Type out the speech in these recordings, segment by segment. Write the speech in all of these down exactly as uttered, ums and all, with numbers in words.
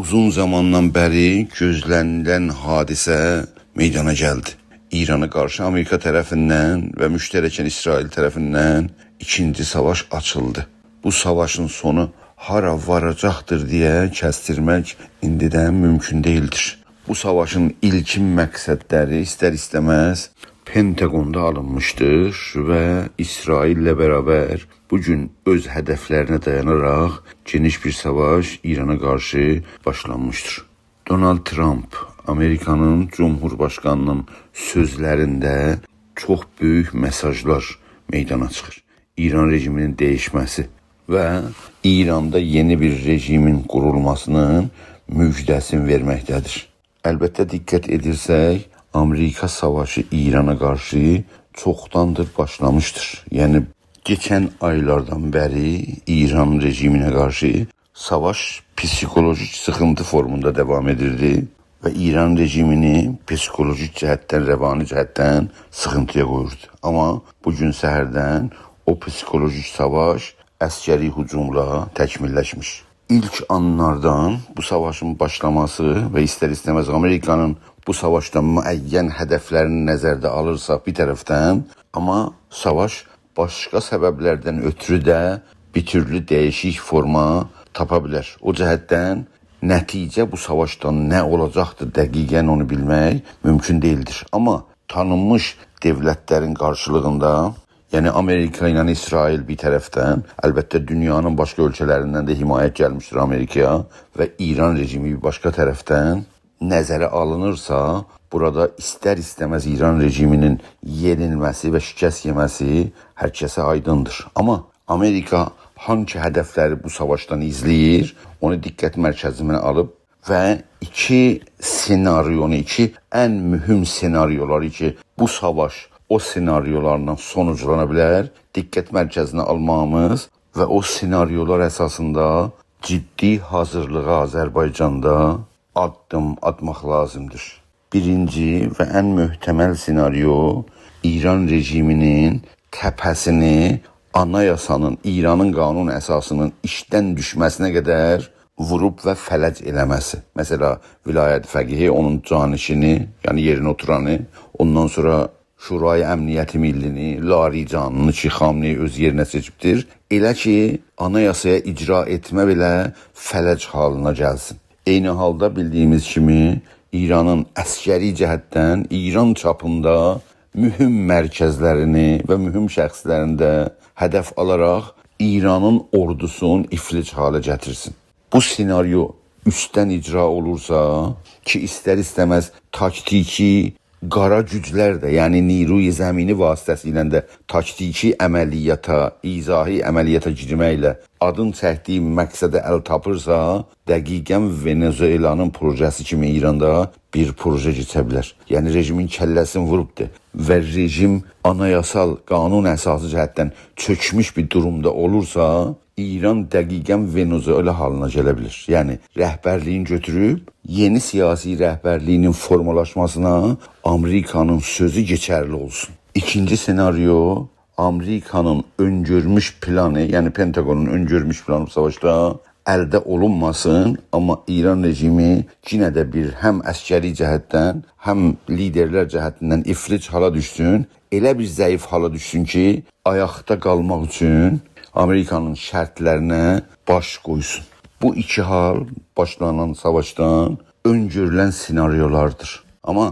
اوزون زاماندان بری گؤزله‌نیلن حادثه میدانا گلدی. ایرانا قارشی آمریکا طرفیندن و مشترکاً اسرائیل طرفیندن ایکینجی ساواش آچیلدی. بو ساواشین سونو هارا واراجاقدیر دئیه کسدیرمک ایندیدن مومکون دئییلدیر. بو ساواشین ایلکین مقصدلری ایستر-ایسته‌مز پنتاگوندا آلینمیشدیر و اسرائیل‌له برابر بو گون اؤز هدفلرینه دایاناراق گئنیش بیر ساواش ایرانا قارشی باشلانمیشدیر. دونالد ترامپ، آمریکانین جمهورباشقانینین سؤزلرینده چوخ بؤیوک مئساژلار میدانا چیخیر. ایران رژیمینین دییشمه‌سی و ایراندا یئنی بیر رژیمین قورولماسینین مژده‌سینی وئرمکده‌دیر. البته، دقت ائدیرسک، آمریکا ساواشی ایرانا قارشی چوخداندیر باشلامیشدیر. یعنی، کئچن آیلاردان بری ایران رژیمینه قارشی ساواش پسیکولوژیک سیخینتی فورموندا داوام ائدیردی و ایران رژیمینی پسیکولوژیک جهتدن، روانی جهتدن سیخینتی‌یا قویوردو. آمما بو گون سحردن او پسیکولوژیک ساواش عسکری هجوملا تکمیللشمیش. ایلک آنلاردان بو ساواشین باشلاماسی و ایستر-ایسته‌مز آمریکانین بو ساواشدا معین هدفلرینی نظرده آلیرساق بیر طرفدن، آمما ساواش باشقا سببلردن اؤترو ده بیر تورلو دییشیک فورما تاپا بیلر. او جهتدن نتیجه بو ساواشدان نه اولاجاقدیر، دقیقاً اونو بیلمک مومکون دئییلدیر. آمما تانینمیش دؤولتلرین قارشیلیغیندا، یعنی آمریکا ایله اسرائیل بیر طرفدن، البته، دونیانین باشقا اؤلکه‌لریندن ده حمایت گلمیشدیر آمریکایا و ایران رژیمی بیر باشقا طرفدن، نظره آلینیرسا، بورادا ایستر-ایسته‌مز ایران رژیمینین یئنیلمه‌سی و شکست یئمه‌سی هر کسه آیدیندیر. آمما آمریکا هانسی هدفلری بو ساواشدان ایزله‌ییر، اونو دقت مرکزینه آلیب و ایکی سناریونو، ایکی ان مهم سناریولاری کی، بو ساواش او سناریولاردان سونوجلانا بیلر، دقت مرکزینه آلماغیمیز و او سناریولار اساسیندا جدی حاضیرلیغا آذربایجاندا آددیم آتماق لازیمدیر. بیرینجی و ان محتمل سناریو ایران رژیمینین تپه‌سینی آنایاسانین، ایرانین قانون اساسینین ایشدن دوشمه‌سینه قدر ووروب و فلج ائله‌مه‌سی. مثلا، ولایت فقیهی، اونون جانشینی، یعنی یئرینه اوتورانی، اوندان سونرا شورای امنیت ملی‌نی، لاریجانی‌نی کی، خامنه‌ای اؤز یئرینه سئچیبدیر. ائله کی، آنایاسایا اجرا ائتمه بئله فلج حالینا گلسین. عینی حالدا بیلدیییمیز کیمی، ایرانین عسکری جهتدن ایران چاپیندا مهم مرکزلرینی و مهم شخصلرینی ده هدف آلاراق ایرانین اوردوسونو افلج حالا گتیرسین. بو سناریو اوستدن اجرا اولورسا، کی ایستر-ایسته‌مز تاکتیکی قارا گوجلر ده، یعنی نیروی زمینی واسطه‌سیله ده تاکتیکی عملیاتا، ایذایی عملیاتا گیرمکله آدین چکدییی مقصده ال تاپیرسا، دقیقاً ونزوئلانین پروژه‌سی کیمی ایراندا بیر پروژه کئچه بیلر. یعنی رژیمین کله‌سینی ووروبدور و رژیم آنایاسال، قانون اساسی جهتدن چؤکموش بیر دورومدا اولورسا، ایران دقیقاً ونزوئلا حالینا گله بیلیر. یعنی رهبرلییین گؤتوروب، یئنی سیاسی رهبرلییینین فورمالاشماسینا آمریکانین سؤزو کئچرلی اولسون. ایکینجی سناریو، آمریکانین اؤن‌گؤرموش پلانی، یعنی پنتاگونون اؤن‌گؤرموش پلانی بو ساواشدا الده اولونماسین، آمما ایران رژیمی یئنه ده بیر هم عسکری جهتدن، هم لیدرلر جهتیندن افلج حالا دوشسون، ائله بیر ضعیف حالا دوشسون کی، آیاقدا قالماق اوچون آمریکانین شرطلرینه باش قویسون. بو ایکی حال باشلانان ساواشدان اؤن‌گؤرولن سناریولاردیر. آمما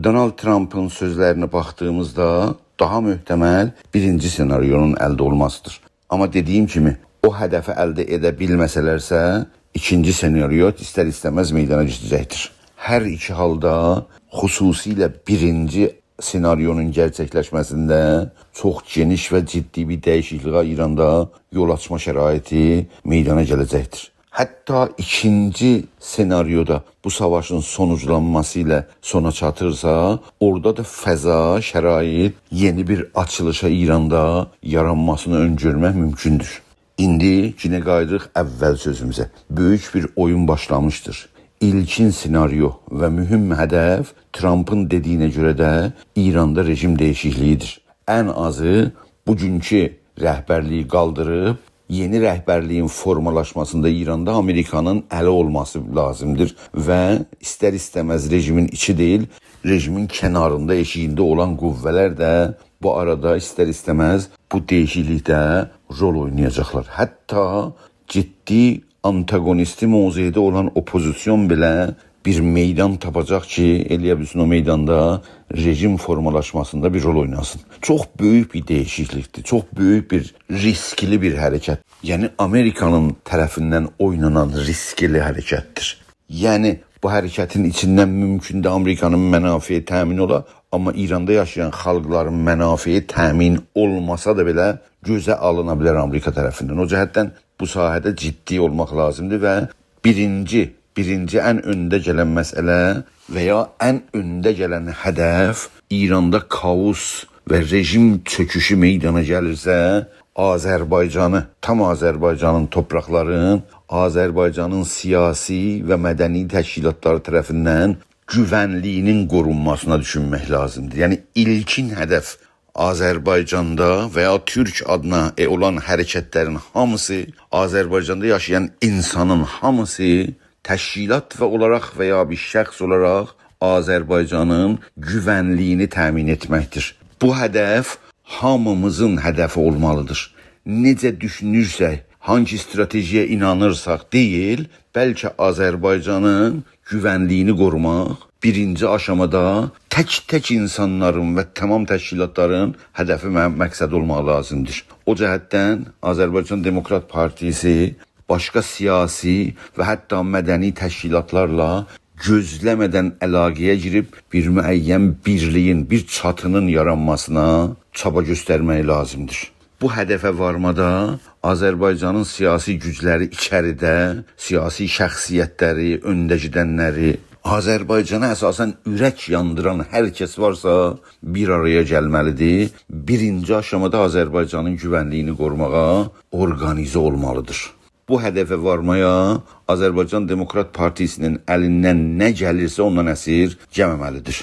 دونالد ترامپین سؤزلرینه باخدیغیمیزدا داها محتمل بیرینجی سناریونون الده اولماسیدیر. آمما دئدیییم کیمی، او هدفی الده ائده بیلمه‌سه‌لرسه، ایکینجی سناریو ایستر-ایسته‌مز میدانا دوشه‌جکدیر. هر ایکی حالدا، خصوصیله بیرینجی سناریونون گئرچکلشمه‌سینده چوخ گئنیش و جدی بیر دییشیکلییه ایراندا یول آچما شرایطی میدانا گله‌جکدیر. حتی ایکینجی سناریودا بو ساواشین سونوجلانماسی ایله سونا چاتیرسا، اورادا دا فضا، شرایط یئنی بیر آچیلیشا ایراندا یارانماسینی اؤن‌گؤرمک مومکوندور. ایندی یئنه قاییدیریق اول سؤزوموزه. بؤیوک بیر اویون باشلامیشدیر. ایلکین سناریو و مهم هدف، ترامپین دئدییینه گؤره ده، ایراندا رژیم دییشیکلیییدیر. ان آزی بوگونکو رهبرلییی قالدیریب، یئنی رهبرلیگین فورمالاشماسیندا ایراندا آمریکانین الی اولماسی لازیمدیر و ایستر-ایسته‌مز رژیمین ایچی دئییل، رژیمین کناریندا، ائشیگینده اولان قوه‌لر ده بو آرادا ایستر-ایسته‌مز بو دییشیکلیکده رول اوینایاجاقلار. حتی جدی آنتاگونیستی موضعده اولان اوپوزیسیون بئله بیر میدان تاپاجاق کی، ائلیه بیلسین او میداندا رژیم فورمالاشماسیندا بیر رول اویناسین. چوخ بؤیوک بیر دییشیکلیکدیر، چوخ بؤیوک بیر ریسکلی بیر حرکت. یعنی آمریکانین طرفیندن اوینانان ریسکلی حرکتدیر. یعنی بو حرکتین ایچیندن مومکوندور آمریکانین منافعی تأمین اولا، آمما ایراندا یاشایان خالقلارین منافعی تأمین اولماسا دا بئله گؤزه آلینا بیلر آمریکا طرفیندن. او جهتدن بو ساحه‌ده جدی اولماق لازیمدیر و بیرینجی، بیرینجی ان اؤنده گلن مسئله و یا ان اؤنده گلن هدف ایراندا کائوس و رژیم چؤکوشو میدانا گلیرسه، آذربایجانی، تام آذربایجانین توپراقلارین آذربایجانین سیاسی و مدنی تشکیلاتلاری طرفیندن گوونلیگینین قورونماسینا دوشونمک لازیمدیر. یعنی ایلکین هدف آذربایجاندا و یا تورک آدینا، ائ، اولان حرکتلرین هامیسی، آذربایجاندا یاشایان اینسانین هامیسی، تشکیلات و اولاراق و یا بیر شخص اولاراق آذربایجانین گوونلیگینی تأمین ائتمکدیر. بو هدف هامیمیزین هدفی اولمالیدیر. نئجه دوشونورسک، هانگی استراتژی‌یه اینانیرساق دئییل، بلکه آذربایجانین گوونلیگینی قوروماق بیرینجی آشامادا تک-تک اینسانلارین و تمام تشکیلاتلارین هدفی و مقصدی اولماق لازیمدیر. او جهتدن آذربایجان دموکرات پارتیسی باشقا سیاسی و حتی مدنی تشکیلاتلارلا گؤزله‌مه‌دن علاقه‌یه گیریب بیر معین بیرلیگین، بیر چاتینین یارانماسینا چابا گؤسترمک لازیمدیر. بو هدفه وارمادا آذربایجانین سیاسی گوجلری ایچریده، سیاسی شخصیتلری، اؤنده گئدنلری، آذربایجانا اساساً اورک یاندیران هر کس وارسا، بیر آرایا گلمه‌لیدیر. بیرینجی آشامادا آذربایجانین گوونلیگینی قوروماغا اورقانیزه اولمالیدیر. بو هدفه وارمایا آذربایجان دموکرات پارتیسی‌نین الیندن نه گلیرسه، اوندان اسیرگه‌مه‌مه‌لیدیر.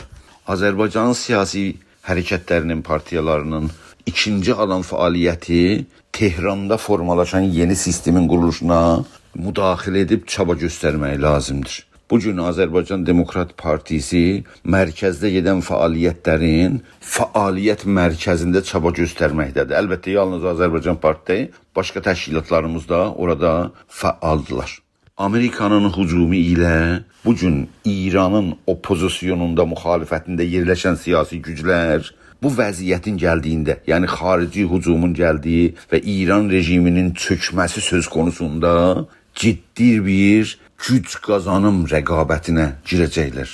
آذربایجانین سیاسی حرکتلری‌نین، پارتیالارینین ایکینجی آلان فعالیتی تهراندا فورمالاشان یئنی سیستمین قورولوشونا مداخله ائدیب چابا گؤسترمک لازیمدیر. بو گون آذربایجان دموکرات پارتیسی مرکزده گئدن فعالیتلرین فعالیت مرکزینده چابا گؤسترمکده‌دیر. البته، یالنیز آذربایجان پارتیسی دئییل، باشقا تشکیلاتلاریمیز دا اورادا فعالدیلار. آمریکانین هجومو ایله بو گون ایرانین اوپوزیسیونوندا، مخالفتینده یئرلشن سیاسی گوجلر بو وضعیتین گلدیگینده، یعنی خارجی هجومون گلدیگی و ایران رژیمی‌نین چؤکمه‌سی سؤز قونوسوندا جدی بیر گوج قازانیم رقابتینه گیره‌جکلر.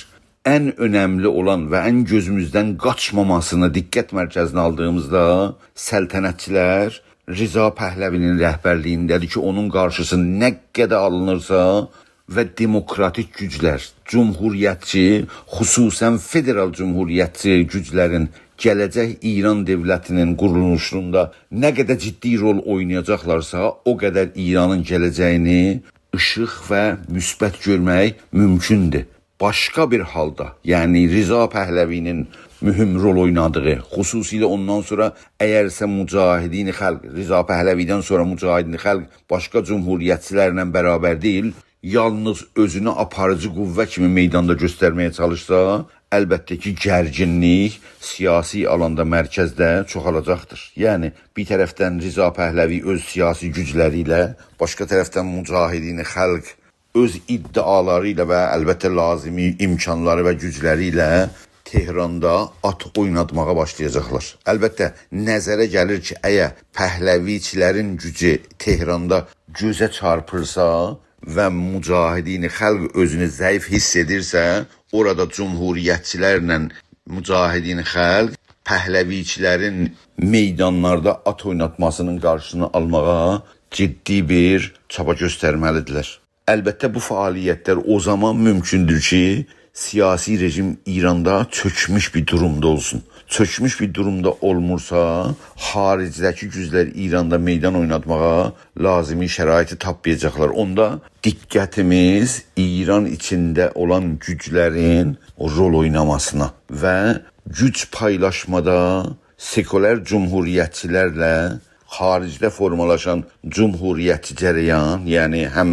ان اؤنملی اولان و ان گؤزوموزدن قاچماماسینی دقت مرکزینه آلدیغیمیزدا، سلطنتچیلر رضا پهلوی‌نین رهبرلیگینده‌دیر کی، اونون قارشیسی نه قدر آلینیرسا و دموکراتیک گوجلر، جمهوریتچی، خصوصاً فدرال جمهوریتچی گوجلرین گله‌جک ایران دؤولتی‌نین قورولوشوندا نه قدر جدی رول اوینایاجاقلارسا، او قدر ایرانین گله‌جگینی ایشیق و مثبت گؤرمک مومکوندور. باشقا بیر حالدا، یعنی رضا پهلوی‌نین مهم رول اوینادیغی، خصوصیله اوندان سونرا اگرسه مجاهدین خلق، رضا پهلوی‌دن سونرا مجاهدین خلق باشقا جمهوریتچیلرله برابر دئییل، یالنیز اؤزونو آپاریجی قوه کیمی میداندا گؤسترمه‌یه چالیشسا، البته کی، گرگینلیک سیاسی آلاندا، مرکزده چوخالاجاقدیر. یعنی، بیر طرفدن رضا پهلوی اؤز سیاسی گوجلری ایله، باشقا طرفدن مجاهدین خلق اؤز ادعالاری ایله و البته لازیمی امکانلاری و گوجلری ایله تهراندا آت اویناتماغا باشلایاجاقلار. البته، نظره گلیر کی، اگر پهلویچیلرین گوجو تهراندا گؤزه چارپیرسا و مجاهدین خلق اؤزونو ضعیف حیس ائدیرسه، اورادا جمهوریتچیلرله مجاهدین خلق پهلویچیلرین میدانلاردا آت اویناتماسی‌نین قارشیسینی آلماغا جدی بیر چابا گؤسترمه‌لیدیرلر. البته، بو فعالیتلر او زامان مومکوندور کی، سیاسی رژیم ایراندا چؤکموش بیر دورومدا اولسون. چؤکموش بیر دورومدا اولمورسا، خارجده‌کی گوجلر ایراندا میدان اویناتماغا لازیمی شرایطی تاپمایاجاقلار. اوندا دقتیمیز ایران ایچینده اولان گوجلرین او رول اویناماسینا و گوج پایلاشمادا سکولار جمهوریتچیلرله خاریجده فورمالاشان جمهوریتچی جریان، یعنی هم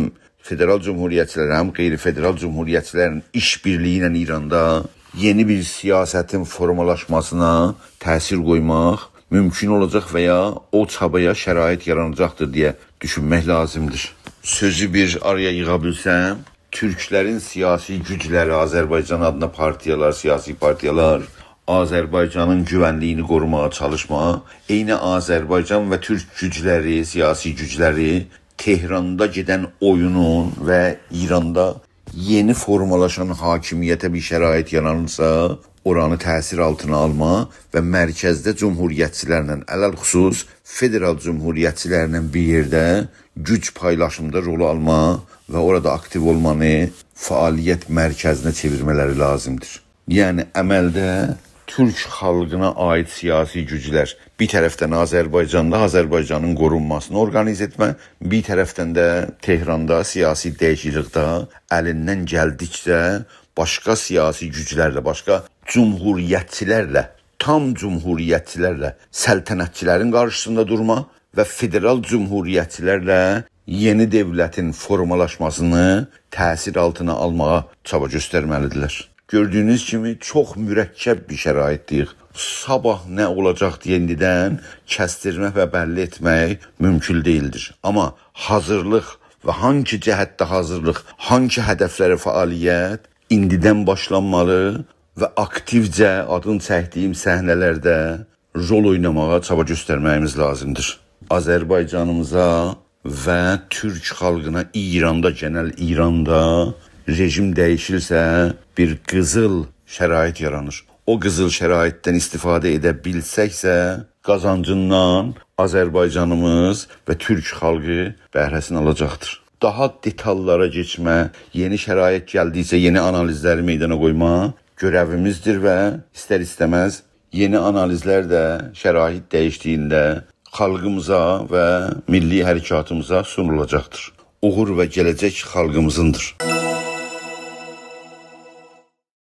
فدرال جمهوریتچیلر، هم غیر فدرال جمهوریتچیلرین ایش‌بیرلیگی ایله ایراندا یئنی بیر سیاستین فورمالاشماسینا تأثیر قویماق مومکون اولاجاق و یا او چابایا شرایط یاراناجاقدیر دئیه دوشونمک لازیمدیر. سؤزو بیر آرایا ییغا بیلسم، تورکلرین سیاسی گوجلری، آذربایجان آدینا پارتیالار، سیاسی پارتیالار، آذربایجانین گوونلیگینی قوروماغا چالیشما، عینی آذربایجان و تورک گوجلری، سیاسی گوجلری تهراندا گئدن اویونون و ایراندا یئنی فورمالاشان حاکمیته بیر شرایط یارانیرسا، اورانی تأثیر آلتینا آلما و مرکزده جمهوریتچیلرله، علی‌الخصوص فدرال جمهوریتچیلرله بیر یئرده گوج پایلاشیمیندا رولو آلما و اورادا آکتیو اولمانی فعالیت مرکزینه چئویرمه‌لری لازیمدیر. یعنی عملده تورک خالقینا عایید سیاسی گوجلر بیر طرفدن آذربایجاندا آذربایجانین قورونماسینی اورقانیزه ائتمه، بیر طرفدن ده تهراندا سیاسی دییشیکلیکده الیندن گلدیکجه باشقا سیاسی گوجلرله، باشقا جمهوریتچیلرله، تام جمهوریتچیلرله سلطنتچیلرین قارشیسیندا دورما و فدرال جمهوریتچیلرله یئنی دؤولتین فورمالاشماسینی تأثیر آلتینا آلماغا چابا گؤسترمه‌لیدیرلر. گؤردویونوز کیمی، چوخ مرکب بیر شرایطدیر. صاباح نه اولاجاق دئیه ایندیدن کسدیرمه و بللی ائتمک مومکون دئییلدیر. آمما حاضیرلیق و هانگی جهتده حاضیرلیق، هانگی هدفلره فعالیت ایندیدن باشلانمالی و آکتیوجه آدین چکدیگیم صحنه‌لرده رول اویناماغا چابا گؤسترمه‌ییمیز لازیمدیر. آذربایجانیمیزا و تورک خالقینا ایراندا، گئنل ایراندا رژیم دییشیلسه، بیر قیزیل شرایط یارانیر. او قیزیل شرایطدن استفاده ائده بیلسکسه، قازانجیندان آذربایجانیمیز و تورک خالقی بهره‌سینی آلاجاقدیر. داها دئتاللارا کئچمه، یئنی شرایط گلدیکجه یئنی آنالیزلری میدانا قویما گؤره‌ویمیزدیر و ایستر-ایسته‌مز یئنی آنالیزلر ده شرایط دییشدیگینده خالقیمیزا و میللی حرکاتیمیزا سونولاجاقدیر. اوغور و گله‌جک خالقیمیزیندیر.